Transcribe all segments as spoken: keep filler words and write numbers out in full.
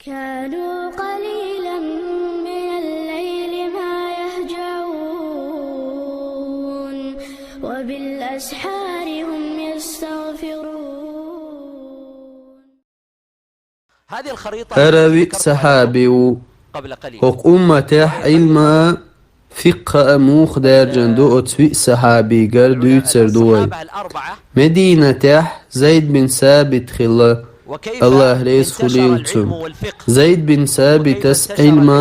كانوا قليلا من الليل ما يهجعون، وبالأسحار هم يستغفرون. Ара виъ сахьаби ву. Хӏокху умматехь Ӏилма, фикъхӀа а муха даьржина ду оцу виъ сахьабигара дуьйцур ду вай. Мединатехь Зайд бин Сабит хилла, Аллах реза хуьлийла цунна. Зайд бин Сабитас Ӏилма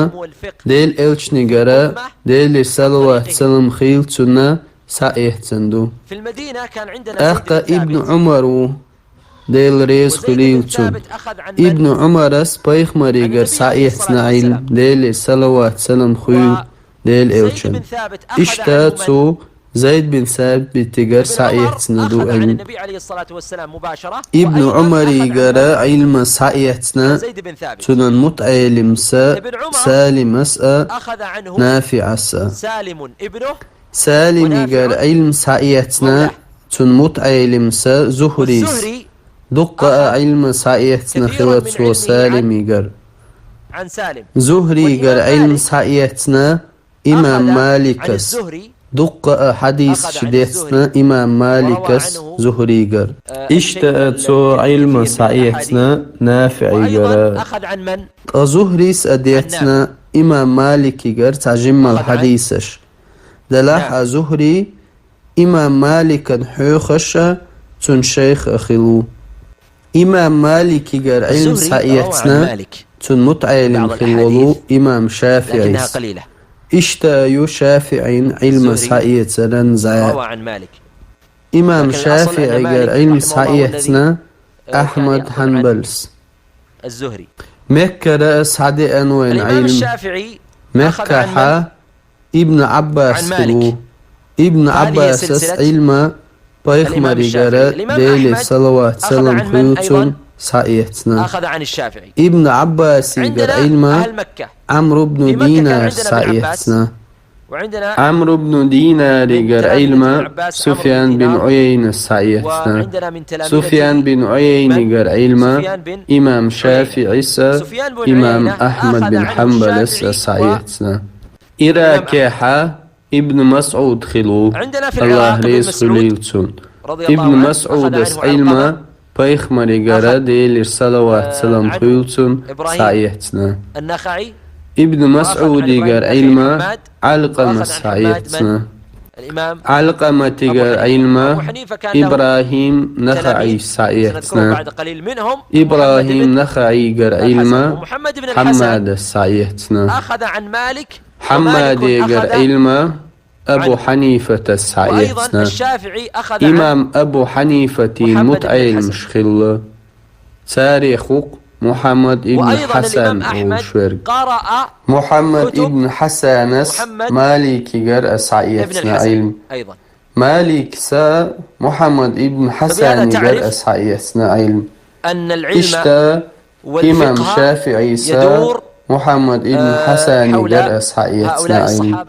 Делан элчанигара, Делера салават-салам хуьлийла цунна, схьаэцна ду. ТӀаккха Ибн Ӏумар ву, Дела реза хуьлийла цунна. Ибн Ӏумарас пайхамаригара схьаэцна Ӏилма, Делера салават-салам хуьлийла Делан элчанна. Иштта цо Зайд бин Сабитигара схьаэцна ду Ӏилма. Ибн Ӏумаригара Ӏилма схьаэцна цуьнан мутаӀелимас а, Салимас а, НафиӀас а. Салимигара Ӏилма схьаэцна цуьнан мутаӀелимас а, Зухрис. Дуккха а Ӏилма схьаэцна хилла цо Салимигара. Зухригара Ӏилма схьаэцна имам Маликас. Дуккха а хьадисаш децна имам Маликас Зухригара. Иштта а цо Ӏилма схьаэцна НафиӀигара. Ткъа Зухрис а децна имам Маликигара цхьа жимма хьадисаш. Делахь а Зухри имам Маликана хьоьхуш а, цуьнан шайх а хилла ву. Имам Маликигара Ӏилма схьаэцна цуьнан мутаӀелим хилла волу имам ШафиӀис. Иштта а ю ШафиӀин Ӏилма схьаэцаран зӀе. Имам ШафиӀигара Ӏилма схьаэцна Ахьмад Хьанбалас. Меккара а схьадеана вайна Ӏилма. Меккахьа Ибн Ӏаббас хилла ву. Ибн Ӏаббасас Ӏилма пайхамаригара, Делера салават-салам хуьлийла цунна, схьаэцна. Ибн Ӏаббасигара Ӏилма Ӏамр ибн Динарас схьаэцна. Ӏамр ибн Динаригара Ӏилма Суфьян бин Ӏуяйнас схьаэцна. Суфьян бин Ӏуяйнигара Ӏилма имам ШафиӀис а, имам Ахьмад бин Хьанбалас а схьаэцна. Иракехьа Ибн МасӀуд хилла ву, Аллах реза хуьлийла цунна. Ибн МасӀудас Ӏилма пайхамаригара, Делера салават-салам хуьлийла цунна, схьаэцна. Ибн МасӀудигара Ӏилма Ӏалкъамас схьаэцна. Ӏалкъаматигара Ӏилма ИбрахӀим НахаӀис схьаэцна. ИбрахӀим НахаӀигара Ӏилма Хьаммадас схьаэцна. Хьаммадигара Ӏилма Абу Хьанифатас схьаэцна. Имам Абу Хьанифатан мутаӀелимаш хилла. Царех ву-кх Мухьаммад ибн Хьасан олуш верг. Мухьаммад ибн Хьасанас Маликигара а схьаэцна Ӏилма. Маликас а Мухьаммад ибн Хьасанигара а схьаэцна Ӏилма. Иштта имам ШафиӀис а Мухьаммад ибн Хьасанигара а схьаэцна Ӏилма.